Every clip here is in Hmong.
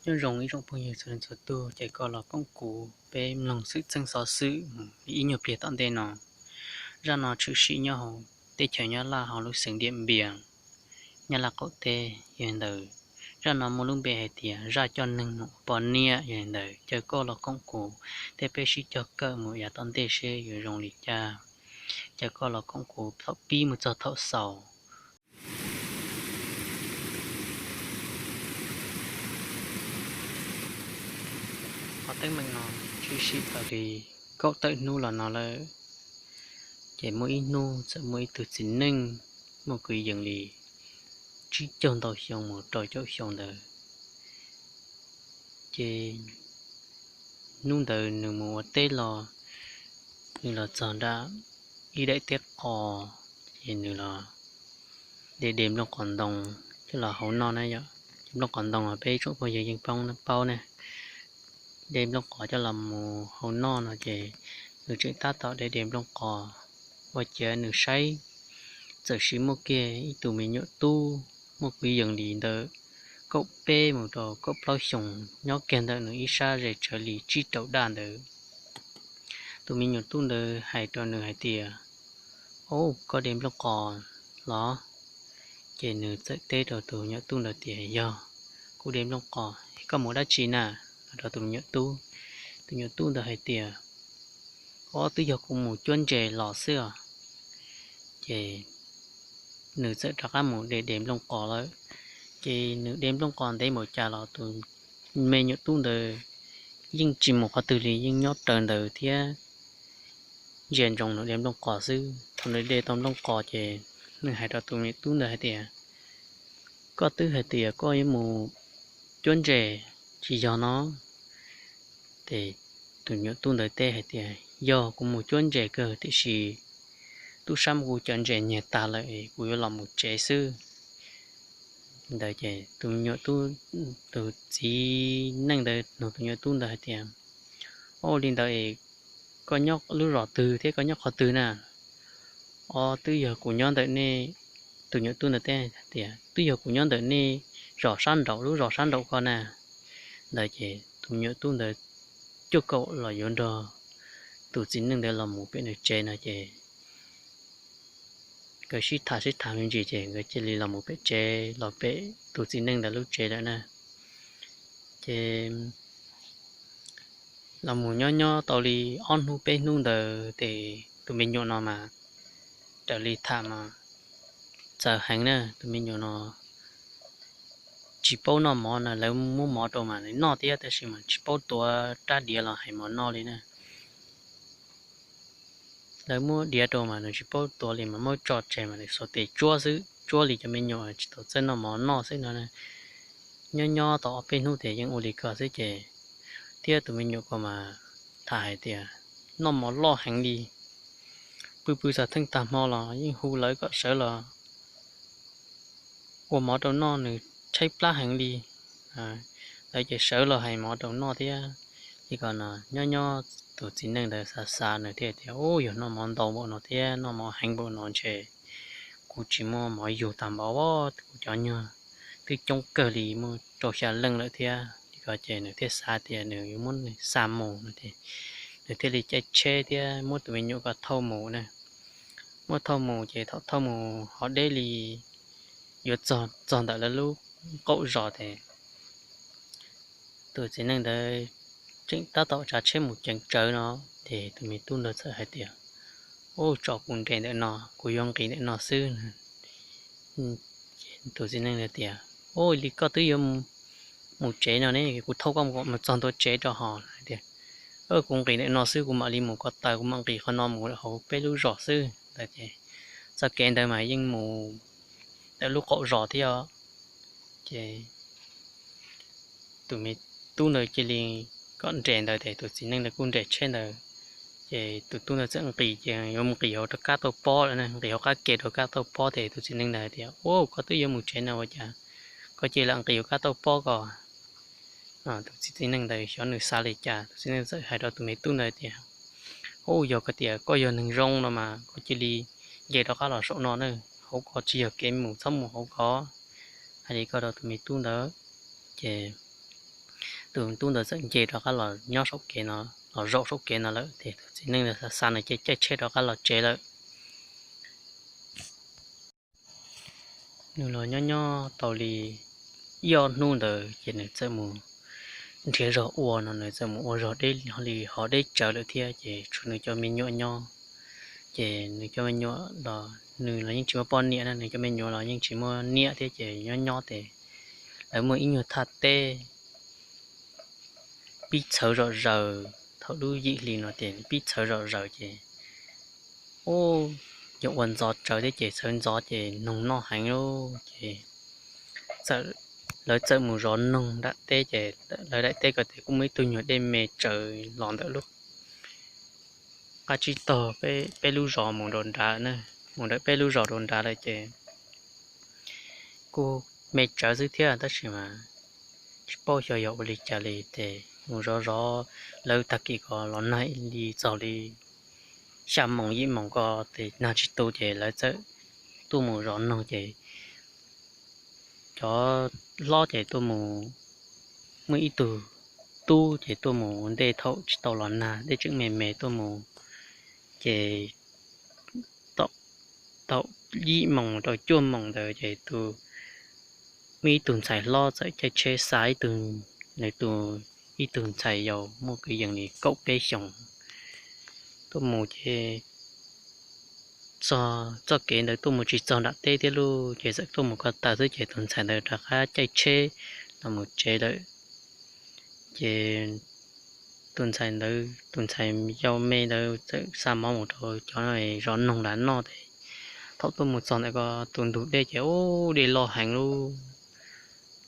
Nyob zoo ib tsoom phooj ywg txhua leej txhua tug, ces koj los koom kuv peb mloog xwm txheej xov xwm mus li ib nyuag pliag tom ntej no. Zaj no tshwm sim nyob hauv teb chaws Nyab Laj hauv lub xeev Diam Npias, Nyab Laj qaum teb. Yog li ntawd, zaj no muaj lub npe hais tias zaj coj neeg mus ua poj niam. Yog li ntawd caw koj los koom kuv thiab peb sib cog kawm mus yav tom ntej seb yuav zoo li cas. Caw koj los koom kuv thaum pib mus txog thaum xaus. Qhov teeb meem no tshwm sim tau li kaum tawm hnub los no lawm. Ces muaj ib hnub txawm muaj ib tug txiv neej muaj kwv yees li tsib caug ntau xyoo mus rau caum xyoo ntawd. Ces hnub ntawd nws mus ua teb los, nws los txog nram ib daim teb qos, ces nws los de de nplooj qos ntoo coj los hau noj na yom. Ces nplooj qos ntoo los peb tsoom phooj ywg yeej paub na, de nplooj qos coj los mus hau noj no ces nws tseem tab tom de de nplooj qos, ua ciav nws saib txawm sis muaj kiag ib tug me nyuam tub muaj kwv yees li ntawm kaum peb mus rau kaum plaub xyoos nyob kiag ntawm nws ib sab ze tsawv li tsib rau daj ntawd. Tus me nyuam tub ntawd hais rau nws hais tias, Au, koj de nplooj qos los? Ces nws txawm teb rau tus nyuam tub ntawd tias, Yog, kuv de nplooj qos. Koj mus dab tsi na? Hais rau tus me nyuam tub. Tus nyuam tub ntawd hais tias, Au, twb yog kuv mus cuab ntses los xwb os. Ces nws txawm rov qab mus de de nplooj qos lawm. Ces nws de nplooj qos ntev npaum cas los tus me nyuam tub ntawd yeej tsis mus qhov twg li, yeej nyob raws ntawd thiab ntsia ntsoov nws de nplooj qos xwb. Thaum nws de tau nplooj qos ces nws hais rau tus me nyuam tub ntawd hais tias, Koj twb hais tias koj yuav mus cuab ntses, tsis yog no? Ces tus nyuam tub ntawd teb hais tias, Yog, kuv mus cuab ntses kawg, tiam sis tub sab muab kuv cov ntses nyiag tag lawm, kuv yuav los mus tsev xwb. Ntawd ces tus me nyuam tub, tus txiv neej ntawd nug tus nyuam tub ntawd hais tias, Au, li ntawd es koj nyob lub zos twg thiab koj nyob qhov twg na? Au, twb yog kuv nyob ntawm nej. Tus nyuam tub ntawd teb tias, Twb yog kuv nyob ntawm nej zos sab nraum, lub zos sab nraum ko na. Ntawd ces tus me nyuam tub ntawd cuaj kaum los yuav nrog tus txiv neej ntawd los mus pem nws tsev no ces nkawd sib tham sib tham me ntsis ces nkawd cia li los mus pem tsev, los pem tus txiv neej ntawd lub tsev lawm na. Ces los mus nyob nyob tau li ob hnub peb hnub ntawd ces tus me nyuam no mas raws li tham mas txawv heev na. Tus me nyuam no tsis paub noj mov na, lawv muab mov rau mas nws noj thiab, tab sis mas tsis paub tuav rab diav los hais mov noj li na. Lawv muab diav rau mas nws tsis paub tuav li, mas muab tso tseg mas nws xuas tes tsuab xwb, tsuab li cov me nyuam tsis tau txawj noj mov noj xwb no. Nyob nyob tau ob peb hnub ces yeej ua li ko xwb ces, thiab tus me nyuam ko mas tham hais tias noj mov loj heev li, pw pw txog theej tag hmo los yeej hu lawv kom sawv los ua mov rau noj, nws tshaib plab heev li. Lawv ces sawv los hais mov rau noj thiab. Li ko no nyob nyob tus txiv neej ntawd xav xav nws thiaj tias, Ub, yog noj mov ntau npaum no thiab noj mov heev npaum no ntshe kuv tsis muaj mov yug tag npaum, kuv cov nyuag twb coob kawg li muaj rau xya leej lawm thiab. Li ko ces nws thiaj xav tias nws yuav muab xa mus no ces nws thiaj li caij tsheb thiab muab tus me nyuam ko thauj mus na. Muab thauj mus ces thaum thauj mus ho deb li yuav txog, txog ntawm lawv lub qaum zos ces tus txiv neej ntawd tseem tab tom tsav tsheb mus ceev tsawv no, ces tus me tub ntawd txawm hais tias, Ub, tso kuv nres ntawm no, kuv yuav nqis ntawm no xwb. Tus txiv neej ntawd tias, Ub, li koj twb yuav mus tsev no ne, kuv thauj koj mus txog ntua tsev rau hos. Hais tias, Kuv nqis ntawm no xwb, kuv mam li mus ko taw, kuv mam nqis qhov no mus hauv peb lub zos xwb. Ntawd ces txoj kev ntawd mas yeej mus ntawm lub qaum zos thiab. Ces tus me tub ntawd cia li kom nres ntawd ces tus txiv neej ntawd kuj nres tsheb ntawd. Ces tus tub ntawd txawm nqis ces yuav mus nqis hauv rau kab tauj pob lawm na, nqis hauv qab ke rau kab tauj pob ces tus txiv neej ntawd hais tias, Ub, koj twb yuav mus tsev no ua cas koj cia li nqis hauv kab tauj pob ko? Tus txiv neej ntawd xyov nws xav li cas, tus txiv neej txawm hais rau tus me tub ntawd tias, Ub, yog koj tias koj yog neeg zoo no mas koj cia li nce rov qab los saum no na, hauv ko tsis yog kev mus, txhob mus hauv ko. Hais li ko rau tus me tub ntawd ces tus tub ntawd txawm nce rov qab los nyob saum kev no, los zaum saum kev no lawm, ces tus txiv neej ntawd xa nws caij tsheb rov qab los tsev lawm. Nws los nyob nyob tau li ib ob hnub ntawd ces nws txawm mus nrhiav zog ua no, nws txawm mus ua zog deb li hov deb tsawv lawm thiab, ces tshuav nws cov me nyuam nyob. Ces nws cov me nyuam los nws los yeej tsis muaj poj niam na, nws cov me nyuam los yeej tsis muaj niam thiab, ces nyob nyob ces lawv muaj ib nyuag thaj teb pib txhawv zom zaws. Thaum lub yim hli no ces pib txhawv zom zaws ces, u, yog ua ntxov tsawv thiab ces txhawv ntxov ces noog noj heev lauj. Ces lawv txawm mus zov noog nram teb, ces lawv daim teb ko ces kuj muaj ib tug nyuag dej me tsawv los ntawm lub qab tsib taug peb lub zos mus rau nrad, mus ntawm peb lub zos rau nrad lawm ces kuj me tsawv xwb thiab, tab sis mas tsis paub xyov yog ua li cas li ces mus zov zov, lawv tag kis ko los nag li txog li xya moos yim moos ko ces nag tsis tu ces lawv txawm tuaj mus zov noog ces cov hlob ces tuaj mus, muaj ib tug tub ces tuaj mus ua ntej thaum tsis tau los nag, dej tseem me me tuaj mus ces thaum yim moos rau cuaj moos ntawd ces tus, muaj ib tug ntxhais hlob txawm caij tsheb xa ib tug, nws tus, ib tug ntxhais yaus muaj kwv yees li kaum peb xyoos tuaj mus ces txoj kev ntawd tuaj mus tsis txog nram teb thiab lauj, ces txawm tuaj mus ko taw xwb ces tus ntxhais ntawd rov qab caij tsheb los mus tsev lawm. Ces tus ntxhais ntawd, tus ntxhais yau me ntawd txawm xa mov mus rau cov zov noog ntawd noj ces thaum tuaj mus txog ntawm ko tus ntug dej ces ub dej loj heev lauj,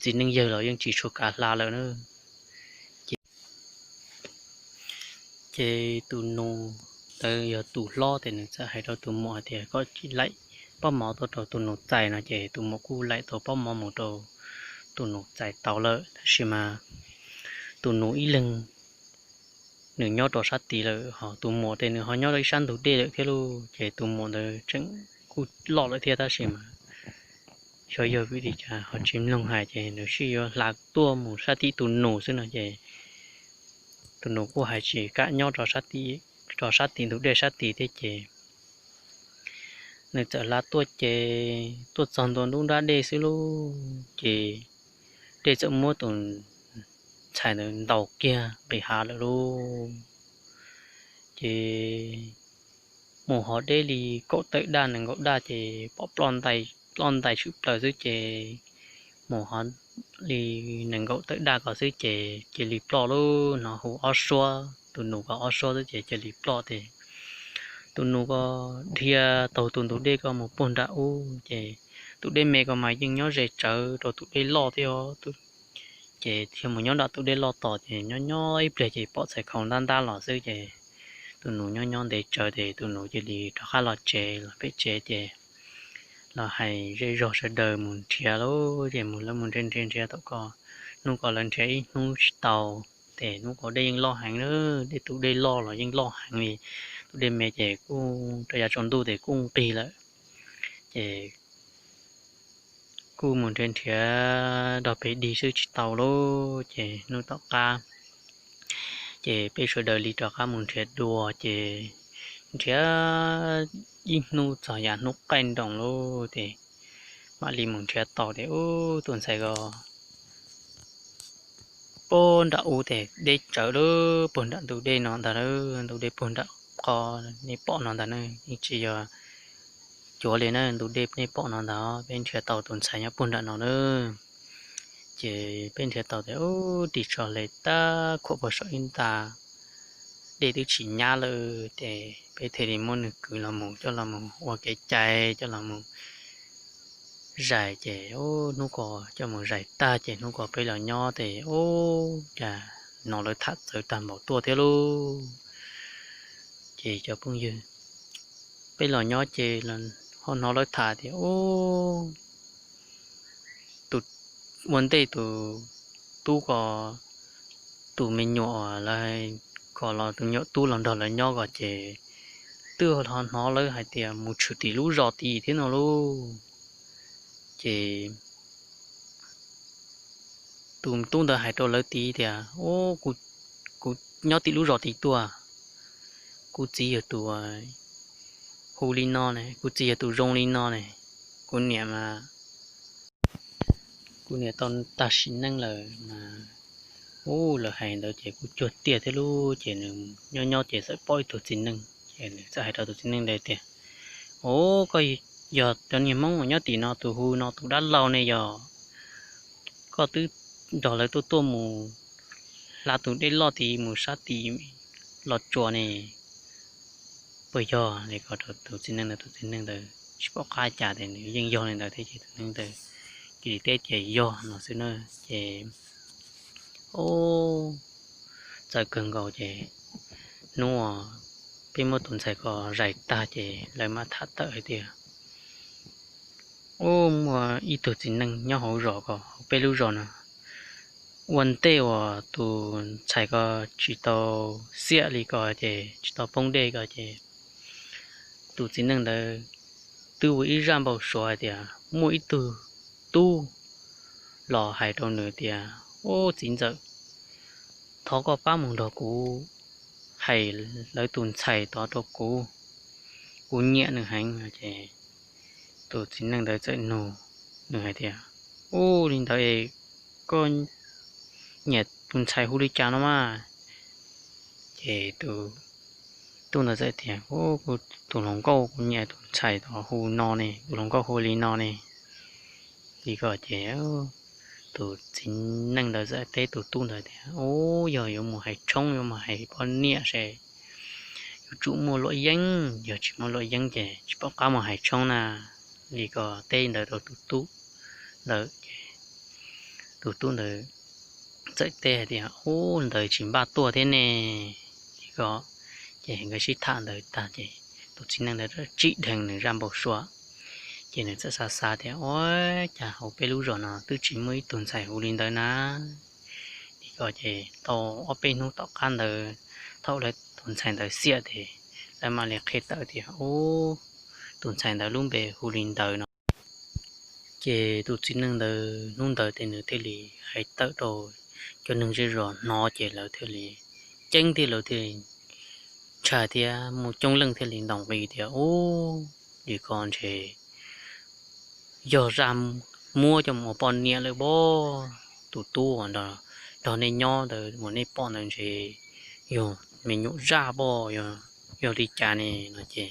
txiv neej yawg los yeej tsis tshua kav hla lawm na. Ces tus nus ntawd yog tus hlob ces nws txawm hais rau tus muam hais tias koj tsis laim pob mov tuaj rau tus nus txais no ces tus muam kuj laim tau pob mov mus rau tus nus txais tau lawm, tab sis mas tus nus ib leeg nws nyob rau sab tid lawm, ho tus muam ces nws ho nyob rau ib sab ntug dej lawm thiab lauj. Ces tus muam ntawd tseem kuj loj lawm thiab tab sis mas xyov yog vim li cas ho tsis mloog hais ces nws sib yuav hla tuaj mus sab tim tus nus xwb no ces tus nus kuj hais tsis kam nyob rau sab tim ntug dej sab tid thiab ces nws txawm hla tuaj ces tuaj txog ntua nruab nrab dej xwb lauj, ces dej txawm muab tus ntxhais ntawd ntaus kiag nqis hav lawm lauj. Ces mus hov deb li kaum tawm daj nees nkaum daj ces pom ploj ntais tshwm plaws xwb ces mus hov li nees nkaum tawm daj ko xwb ces cia li ploj lauj. Hnov hu ob suab, tus nus ko ob suab xwb ces cia li ploj ces tus nus ko dhia taug tus ntug dej ko mus puag nram ub ces tus dej me ko mas yeej nyob ze tsawv rau tus dej loj thiab os. Ces thiaj mus nyob nram tus dej loj tos ces nyob nyob ib pliag ces pom txhais khau ntab ntab los xwb ces tus nus nyob nyob ntev tsawv ces tus nus cia li rov qab los tsev, los pem tsev ces los hais zej zog sawv daws mus nrhiav lauj. Ces mus lawv mus nrhiav nrhiav nrhiav thaum ko, hnub ko lawv nrhiav ib hnub tsis tau, ces hnub ko dej yeej loj heev na, dej tus dej loj los yeej loj heev li, tus dej me ces kuj rau yav tsaus ntuj ces kuj nqig lawm. Ces kuj mus nrhiav nrhiav dog pes dig xwb tsis tau lauj. Ces hnub tom qab ces peb sawv daws li rov qab mus nrhiav dua ces nrhiav ib hnub txog yav hnub qaij nroos lauj ces mam li mus nrhiav tau tias ub tus ntxhais ko puag nram ub ces deb tsawv lawm, puag nram ntug dej no ntag, ntug dej puag nram qhov nej pom no ntag na, yeej tsis yog cuav li na, ntug dej nej pom no ntag, peb nrhiav tau tus ntxhais nyob puag nram no na. Ces peb nrhiav tau tias ub ris tsho hle tag khuam puag saum ib nta, dej twb tsis nyab lawm ces peb thiaj li muab nws kwv los mus coj los mus ua kev cai coj los mus zais ces hnub ko coj mus zais tag ces hnub ko peb los nyob ces ub cas hnov lawv tham txawv tag npaum tuaj thiab lauj. Ces cov phooj ywg, peb los nyob ces ho hnov lawv tham tias ub tus ua ntej tus tub ko, tus me nyuam uas lawv ko los tus me nyuam tub los nrog lawv nyob ko ces twb ho hnov lawv hais tias mus tshwm tim lub zos tid thiab no lauj. Ces tus tub ntawd hais rau lawv tid tias, Ub, kuv nyob tim lub zos tid tuaj, kuv txiv yog tus hu li no ne, kuv txiv yog tus zoo li no ne, kuv niam mas kuv niam tau tag sim neej lawm mas, ub, lawv hais ntawd ces kuv cuag tiag thiab lub, ces nws nyob nyob ces txawm pom ib tug txiv neej, ces nws txawm hais rau tus txiv neej ntawd tias, Ub, koj yog cov niag Hmoob uas nyob tim no tus hu no tus dab laug ne yog? Koj twb nrog lawv tuaj tuaj mus hla tus dej loj tid mus sab tid los tsuas ne, puas yog? Li ko rau tus txiv neej ntawd, tus txiv neej ntawd tsis pom qab cas tias nws yeej yog li ntawd thiab ces tus neeg ntawd cia li teb tias yog no xwb na. Ces ub, txawv kawg nkaus ces hnub uas peb muab tus ntxhais ko zais tag ces lawv mam tham tawm hais tias, Ub, muaj ib tug txiv neej nyob hauv zos ko, hauv peb lub zos no, ua ntej uas tus ntxhais ko tsis tau xiam li ko ces tsis tau poob dej ko ces tus txiv neej ntawd twb ua ib zaj npau suav hais tias muaj ib tug tub los hais rau nws tias, Ub, txiv ntxawm, thov koj pab mus nrog kuv hais lawv tus ntxhais tod rau kuv, kuv nyiam nws heev. Ces tus txiv neej ntawd txawm nug nws hais tias, Ub, li ntawd es koj nyiam tus ntxhais hu li cas no mas? Ces tus tub ntawd txawm tias, Ub, kuv tus hluas nkauj, kuv nyiam tus ntxhais tod hu no ne, tus hluas nkauj hu li no ne. Li ko ces tus txiv neej ntawd txawm teb tus tub ntawd tias, Ub, yog yuav mus hais tshoob, yuav mus hais poj niam ces yuav tsum muaj luam yeeb, yog tsis muaj luam yeeb ces tsis pom qab mus hais tshoob na. Li ko teb ntawd rau tus tub ntawd ces tus tub ntawd txawm teb hais tias, Ub, ntawd tsis npaj tuaj thiab ne. Li ko ces nkawd sib tham ntawd tag ces tus txiv neej ntawd tsim dheev nws zaj npau suav. Ces nws txawm xav xav tias, Ua cas hauv peb lub zos no twb tsis muaj ib tug ntxhais hu li ntawd na? Li ko ces tau ob peb hnub tom qab ntawd, thaum lawv tus ntxhais ntawd xiam ces lawv mam li qhia tawm tias, Ub, tus ntxhais ntawd lub npe hu li ntawd no. Ces tus txiv neej ntawd hnub ntawd ces nws thiaj li hais tawm rau cov neeg zej zos hnov ces lawv thiaj li ceeb thiab lawv thiaj li ntshai thiab muaj coob leej thiaj li ntaus nqi tias, Ub, li ko ntshe yog zaj muab coj mus ua poj niam lawm pob. Tus tub uas nrog nej nyob ntawd uas nej pom ntawd ntshe yog me nyuam zaj pob, yog li cas ne no ces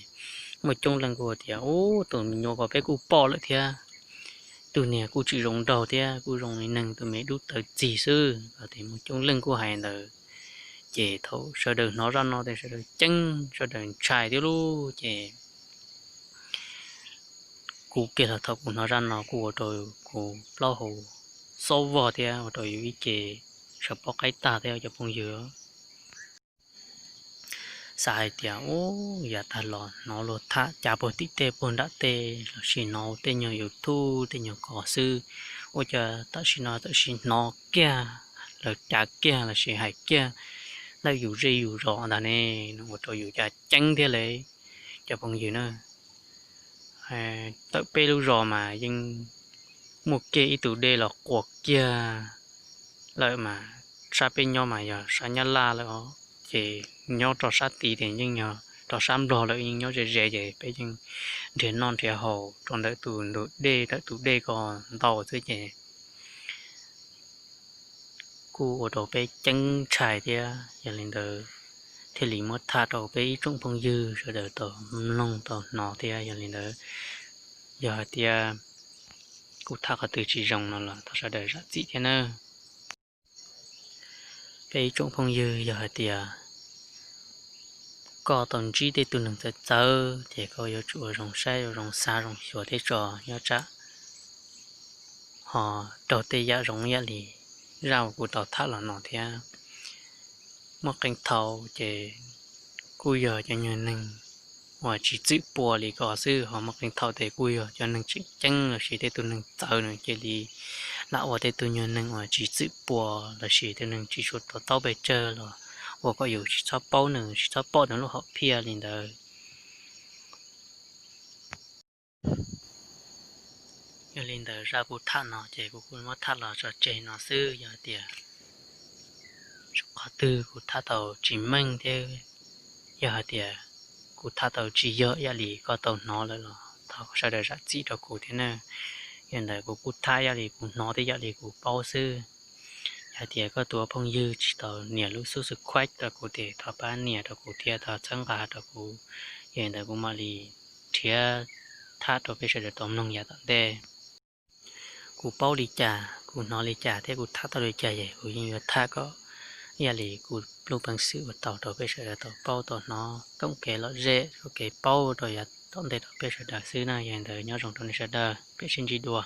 muaj coob leej kuj tias, Ub, tus me nyuam ko peb kuj pom lawm thiab, tus niag kuj tsis zoo nraug thiab kuj zoo li neeg tus me dub tawv txig xwb. Tias muaj coob leej kuj hais ntawd. Ces thaum sawv daws hnov zaj no ces sawv daws ceeb, sawv daws ntshai thiab lub ces kuv kiag los thaum kuv hnov zaj no kuj ua rau kuv plaub hau xob vog thiab ua rau yus ib ce sawv pob qaib tag thiab cov phooj ywg. Xav hais tias, Ub, yav tag los hnov luag tham cas puag tim tej puag nram tej lossis hnov tej nyuag YouTube tej nyuag ko xwb, ua cas tam sim no txawm sim hnov kiag lawv cav kiag lossis hais kiag ntawm yus zej yus zos ntag ne, ua rau yus cas ceeb thiab li cov phooj ywg na. Tawm peb lub zos mas yeej muaj kiag ib tug dej los quas kiag lawm mas sab peb nyob mas yog sab Nyab Laj lawm os, ces nyob rau sab tid ces yeej yog rau sab Nplog lawm, yeej nyob ze ze ces peb yeej nrhiav noj nrhiav haus rau ntawm tus ntug dej, ntawm tus dej ko ntau xwb ces kuj ua rau peb ceeb ntshai thiab. Yog li ntawd thiaj li muab tham rau peb ib tsoom phooj ywg sawv daws tau mloog tau hnov thiab. Yog li ntawd yog hais tias kuv tham qhov twg tsis zoo no los thov sawv daws zam txim thiab nawb. Peb ib tsoom phooj ywg, yog hais tias koj tau ntsib tej tug neeg txawv txawv ces koj yuav tsum ua zoo saib ua zoo xav zoo xyuas thiab tso, nyob tsam ho raug tej yam zoo ib yam li zaj uas kuv tau tham los no thiab. Muaj qee thaum ces kuj yog cov nyuag neeg uas tsis txwm pua li ko xwb, ho muaj qee thaum ces kuj yog cov neeg tseem ceeb lossis tej tug neeg txawv nws cia li lam ua tej tug nyuag neeg uas tsis txwm pua lossis tej neeg tsis tshua to taub pes tsawg los ua kom yus tsis txhob paub nws, tsis txhob pom nws lub hom phiaj li ntawd. Yog li ntawd zaj kuv tham no ces kuv kuj muab tham los tso tseg no xwb. Yog hais tias qhov twg kuv tham tau tsis meej thiab yog hais tias kuv tham tau tsis yog ib yam li koj tau hnov lawm los thov sawv daws zam txim rau kuv thiab nawb. Yog li ntawd kuv kuj tham ib yam li kuv hnov thiab ib yam li kuv paub xwb. Yog hais tias koj tus phooj ywg tsis tau nias lub subscribe rau kuv ces thov pab nias rau kuv thiab thov txhawb nqa rau kuv. Yog li ntawd kuv mam li nrhiav tham rau peb sawv daws tau mloog yav tom ntej. Kuv paub li cas, kuv hnov li cas thiab kuv tham tau li cas ces kuv yeej yuav tham kom ib yam li kuv lub peev xwm uas tau rau peb sawv daws tau paub tau hnov koom kev lom zem, koom kev paub rau yav tom ntej rau peb sawv daws xwb na. Yog li ntawd nyob zoo rau nej sawv daws, peb sib ntsib dua.